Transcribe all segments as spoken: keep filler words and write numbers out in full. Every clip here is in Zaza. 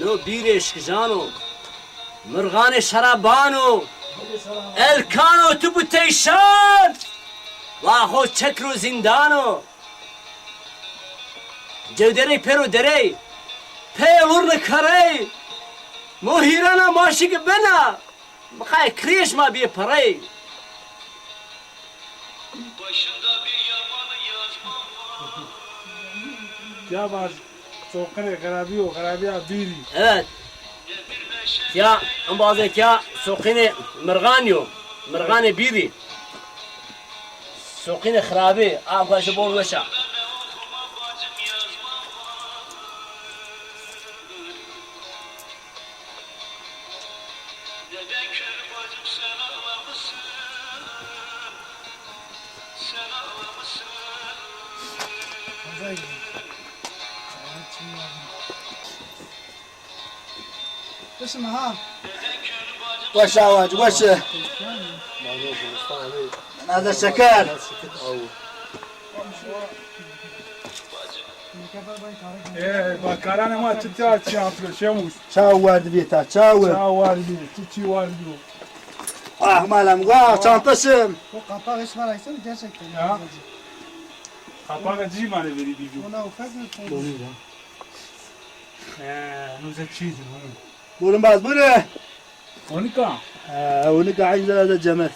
No bîrê şikijan o, mirxanê şeraban o, Elkan o tu bi teyşan, wa xo çekro zîndan o. Cewderey pêro derey, pê lurni kerey, mo hîrana ma şiki bena. Miqayê kirêş ma bîyê perey. Ya baz soqinê xirabî yo, xirabîya bîrî. Evet. Ya embazê ya soqinê mirxanî yo. Mirxanê bîrî. Soqinê xirabî. A kuaşi bol weşa. Neden kör bacım sen ağlamışsın? Sen ağlamışsın. Kızım ha. Baş ağacı, başı. Nada şeker. E, bakaranê ma çi tîya çî afro, Şemuş? Ça werdibî ta, ça wer? Ça werdibî, çi çî werdibî? Ah, malem, vah, çantaşım. O kapağı hiç merak etme, gerçekten. Ya. Kapağı cî mane verî bî. Ona ufak bir konu. He, no ze çî dî, onu. Buyurun baz, buyurun. Onika? He, onika, aynı zamanda cemet.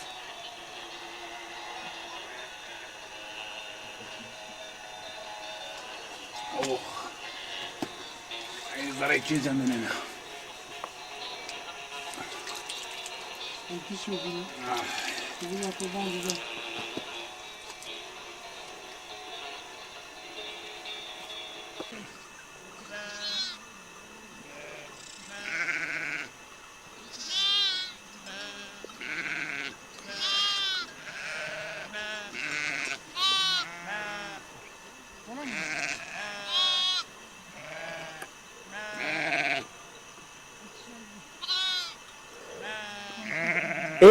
Oh. Ay, zerrey kê cendinena. Müthiş oldu ya. Ah. Bugün okuldan güzel. E,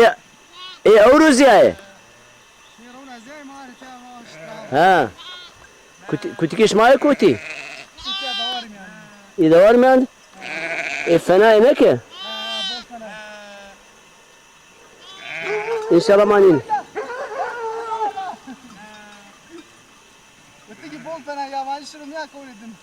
e, ewro zî ya yê? Ha. Kuti-, kutikê şima yê kotî? Î dewar mîyan. E, fena yê neke? Înşallah ma nîn. Kutikî bol fena yabancı şirin ya, kore din.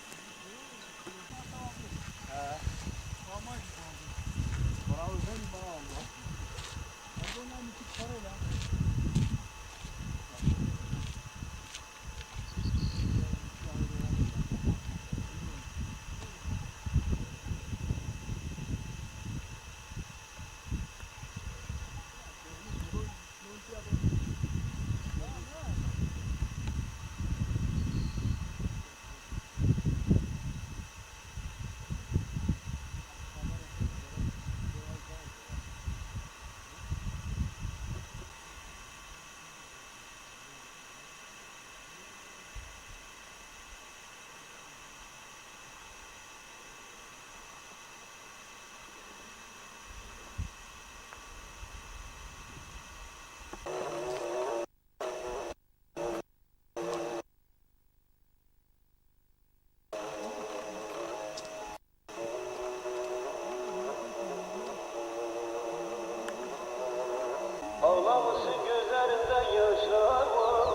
Ağlamışsın, gözlerinde yaşlar var.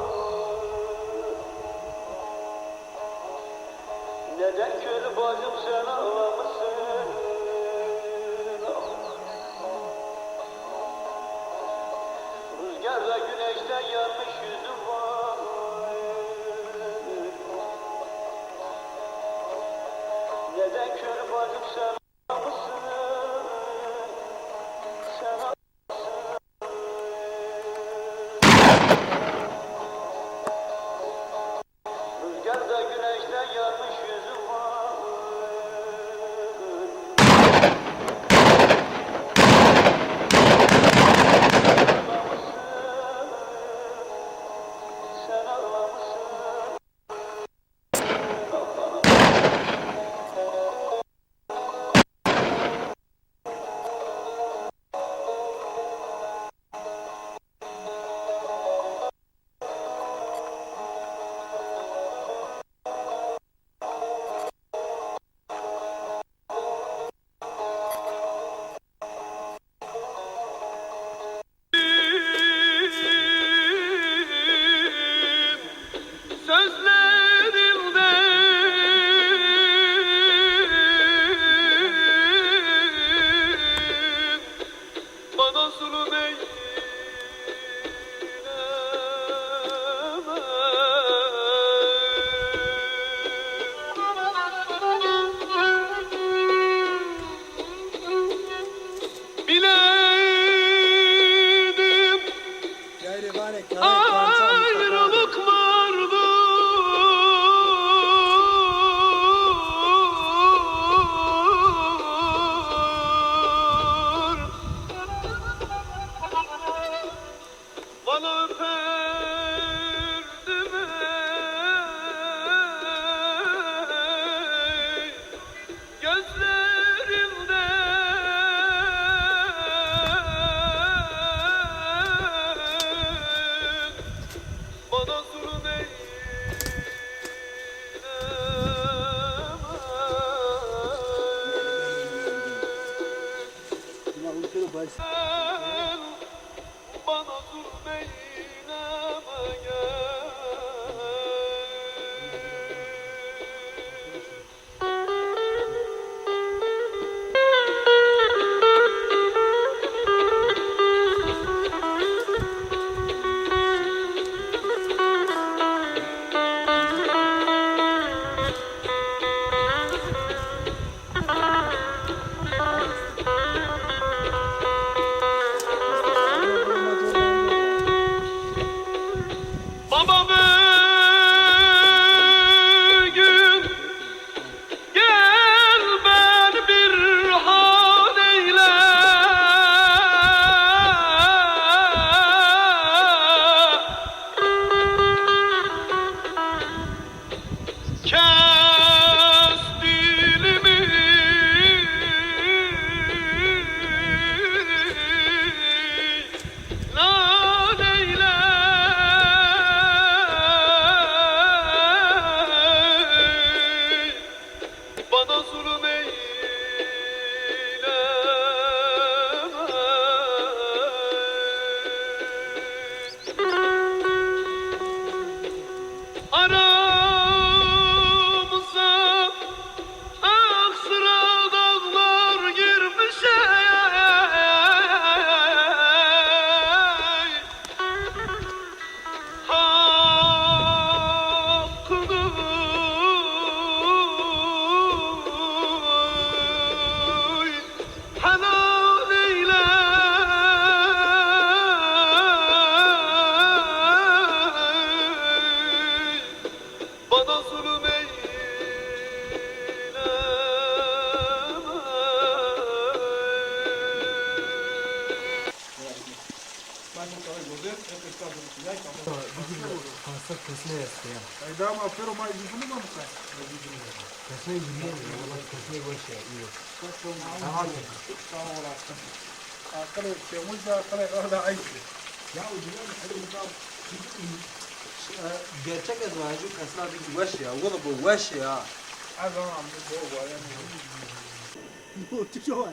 Neden kör bacım sen ağlamışsın? Rüzgarda güneşte yanmış yüzüm var. Neden kör bacım sen ağlamışsın? Sen Rüzgarda güneşte yanmış yüzüm var. Sen ağlamışsın. Kesme esto ya. Ey, dama pêro ma zî binîme mi sen? Kesme zî bîyeno ya, wela kesme weş ya, îyo. Tamam. Aqilê çemuca, aqilê qada ayşe. Ya o zaman hadi bu kadar, e, gerçek ez vajî, kesme zî weş ya, wela bu weş ya. Ez anam bu bu yani. Bu çok.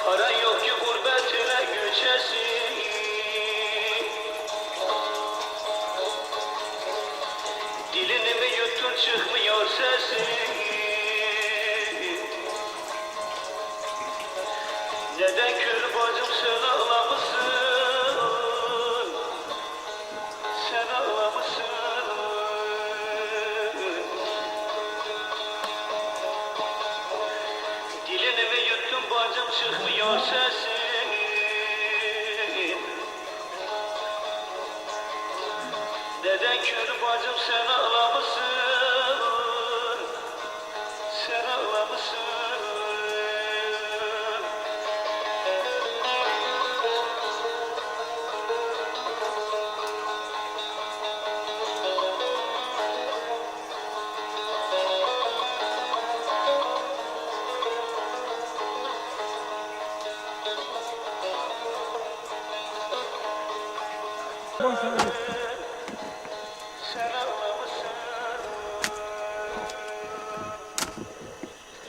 Para yok ki gurbetine göçesin. Dilini mi yuttun, çıkmıyor sesin? Neden kör bacım sen ağlamışsın? Sen ağlamışsın. Dilini mi yuttun bacım, çıkmıyor sesin? Neden kör bacım sen ağlamışsın? Sen ağlamışsın.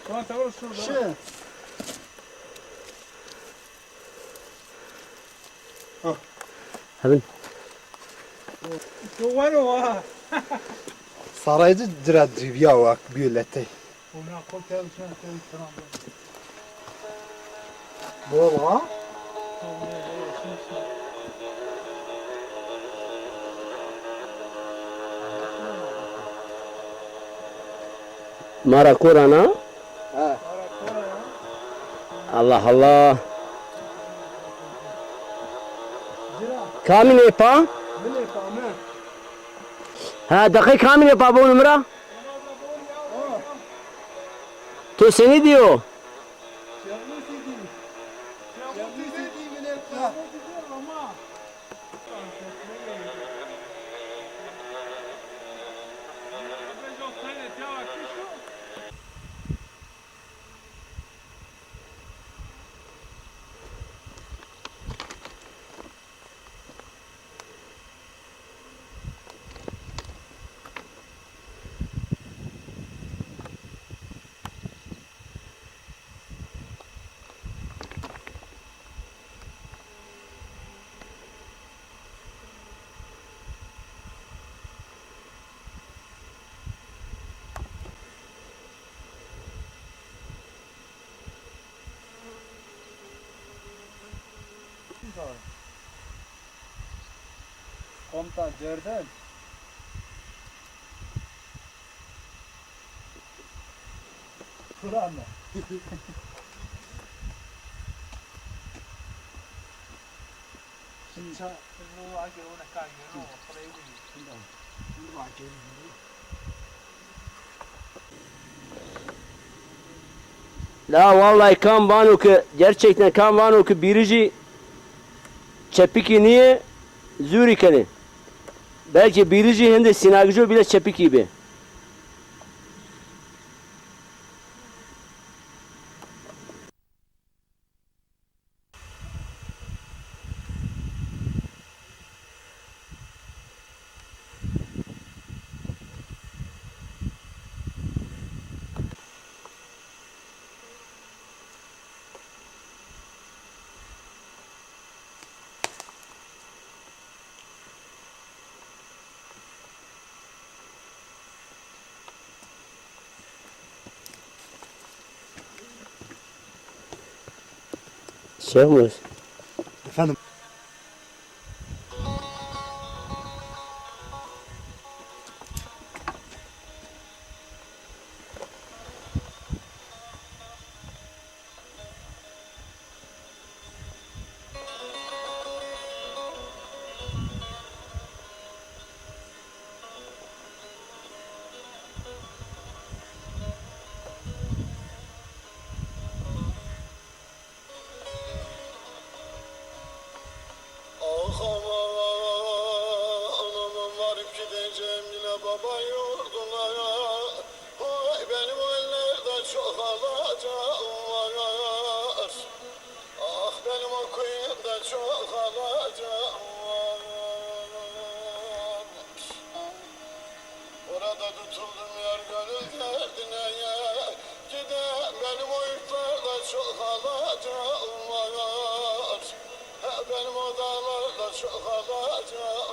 Tamam, tamam, şurada. Şey. Ha. Hebin. Doğru o ha. Saraycı cira cibiya wak biyolete. Ona kol tevşen tevşen. Bol ha. Mara korana. Ha. Allah Allah. Kamîn ê pa? Min ê pa, min. Ha, deqey kamîn ê pa bo mi ra? To senî dîyo? Komutan Cerden. Kur'an'la. La vallahi kam vano ki, gerçekten kam vano ki bîrijî çepikî nîyê, zûrî kenê. Belkî bîrijî hindê sînagijo bîle çepikî bê. Şey mi? Efendim? Ah, aman, aman, varıp gideceğim yine baba yurduna. Oy, benim o ellerde çok alacağım var. Ah, benim o kuyumda çok alacağım var. Orada tutuldum yar gönül derdine. Giden benim o yurtlarda çok alacağım var. He, benim o dağlarda çok alacağım